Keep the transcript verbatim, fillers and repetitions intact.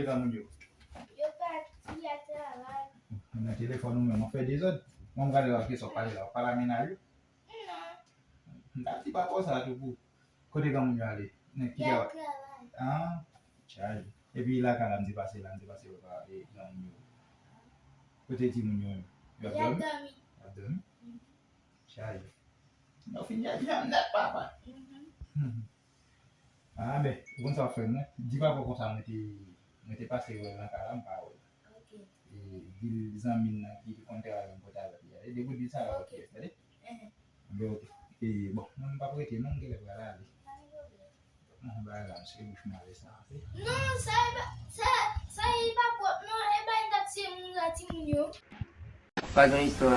Granmoun yo. Yo pati al travay. Nan telefòn ou menm, w ap fè dezòd. Mwen, m gade la, kisa w pale la, w pale a mennaj ou? Non. M t ap di pa konsa tou pou. Kote granmoun yo ale? Nan ki travay? Ah, chaje. Epi lakay la, m te pase la, m te pase wè pa e granmoun yo. Kote timoun yo menm? Yo ap dòmi? Yo ap dòmi. Chaje. Yo fin dèyè janm nèt, papa. Ah, ben, ou konn sa w ap fè, mwen. Di papa konsa, mwen te, mwen te pase wè l nan kay la, m pa wè l. Ok. E, di l zanmi l nan ki konn travay menm kote avèk li a. E depi w di sa, l ap fè, tande? Ben, ok. E, bon, mwen, m p ap rete, non, m genlè pral ale. Pa gen pwoblèm. Mwen, bagay la, m se bouch mwen ale sa, ok? Non, sa e pa, sa, sa e pa pwòp, non, e bay dat se moun la, timoun yo. Pa gen istwa.